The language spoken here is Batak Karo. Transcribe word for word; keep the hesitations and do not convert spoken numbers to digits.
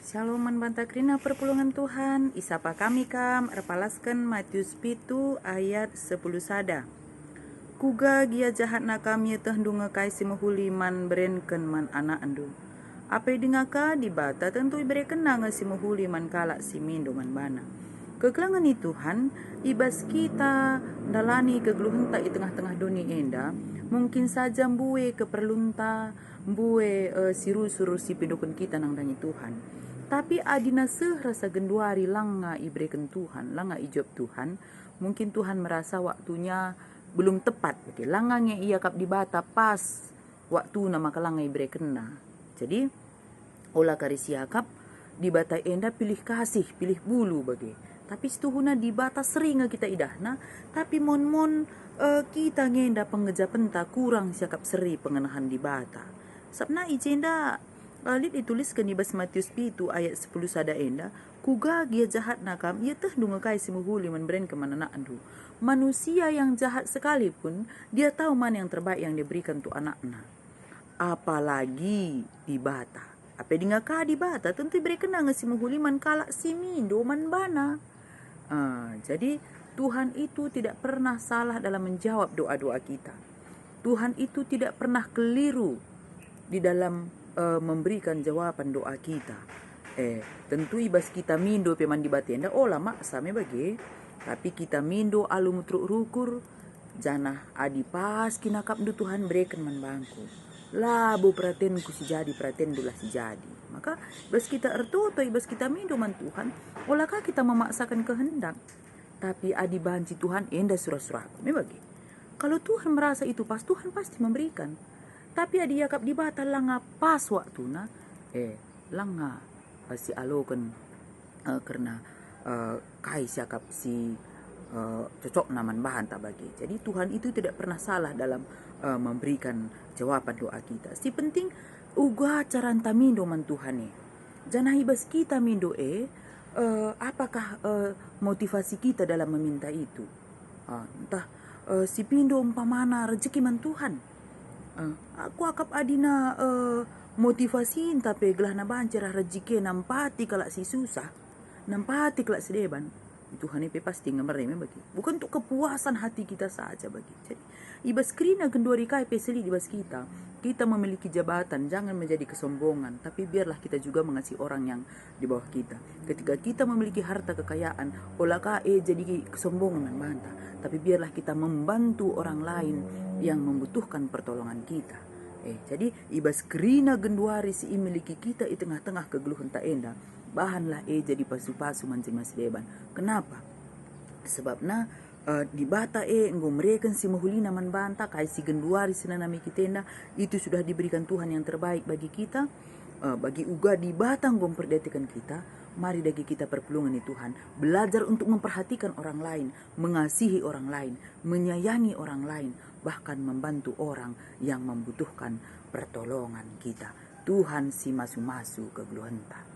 Shalom man banta kerina perpulungen Tuhan, isapa kami kam erpalasken Matius pitu ayat sepuluh sada. Kuga gia jahatna kam ietehndu nge kai si mehuli man berenken man anakndu? Apai denga ka Dibata tentu iberekenNa nge si mehuli man kalak si mindo man baNa. Kekelengen i Tuhan, i bas kita ndalani kegeluhenta i tengah-tengah doni enda, mungkin saja mbue keperlunta, mbue, eh, si rusur si pindoken kita nandangi Tuhan. Tapi adina seh rasa genduari langa ibereken Tuhan, langa ijawab Tuhan, mungkin Tuhan merasa waktunya belum tepat, bage langa nge iakap Dibata pas waktuna maka langa iberekenNa. Jadi, ola kari siakap Dibata enda pilih kasih, pilih bulu bage. Tapi situhuna Dibata seri nge kita idahNa, tapi mon-mon, eh, kita ngenda pengejapenta kurang siakap seri pengenahen Dibata. Sabna i jenda, eh, lit itulisken i bas Matius pitu ayat sepuluh sada enda, "Kuga gia jahatna kam, ietehndu nge kai si mehuli man berenken man anakndu? Manusia yang jahat sekalipun, dia tahu mana yang terbaik yang diberikan untuk anakna. Apalagi Dibata. Apai denga ka Dibata, tentu iberekenNa nge si mehuli man kalak si mindo man baNa." Ah, jadi, Tuhan itu tidak pernah salah dalam menjawab doa-doa kita. Tuhan itu tidak pernah keliru di dalam, eh, memberikan jawaban doa kita. Eh, tentu i bas kita mindo pe man Dibata enda ola maksa me bage. Tapi kita mindo alu meteruk rukur, janah adi pas kin akapndu Tuhan bereken man bangku. Labo peratenku si jadi, peratenndulah si jadi. Maka i bas kita ertoto, i bas kita mindo man Tuhan, ola ka kita memaksakan kehendak. Tapi adi banci Tuhan enda sura-suraku, me bage. Kalau Tuhan merasa itu pas, Tuhan pasti memberikan. Tapi adi iakap Dibata langa pas waktuna, eh, langa sialoken, eh, kerna, eh, kai siakap si, eh, cocokna man banta bage. Jadi Tuhan itu tidak pernah salah dalam, eh, memberikan jawaban doa kita. Si penting uga caranta mindo man Tuhan e. Janah i bas kita mindo e, eh, apakah, eh, motivasi kita dalam meminta itu? Ah, ntah, eh, si pindo umpamana rejeki man Tuhan. Eh, aku akap adina, eh, motivasinta pe gelahna banci reh rejekina nampati kalak si susah, nampati kalak si deban. Tuhan e pe pasti nge mere me bagi. Bukan untuk kepuasan hati kita saja bagi. Jadi, i bas kerina genduari kai pe si lit i bas kita, kita memiliki jabatan, jangan menjadi kesombongan, tapi biarlah kita juga mengasihi orang yang di bawah kita. Ketika kita memiliki harta kekayaan, ola ka e jadi kesombongan man banta, tapi biarlah kita membantu orang lain yang membutuhkan pertolongan kita. Eh, jadi, i bas kerina genduari si imiliki kita i tengah-tengah kegeluhenta enda, bahanlah e jadi pasu-pasu man jelma si deban. Kenapa? Sebabna, eh, Dibata e enggo mereken si mehulina man banta, kai si genduari si nanami kita enda, itu sudah diberikan Tuhan yang terbaik bagi kita. Eh, bagi uga Dibata enggo mperdiateken kita, mari dage kita perpulungen ni Tuhan, belajar untuk memperhatikan orang lain, mengasihi orang lain, menyayangi orang lain, bahkan membantu orang yang membutuhkan pertolongan kita. Tuhan si masu-masu kegeluhenta.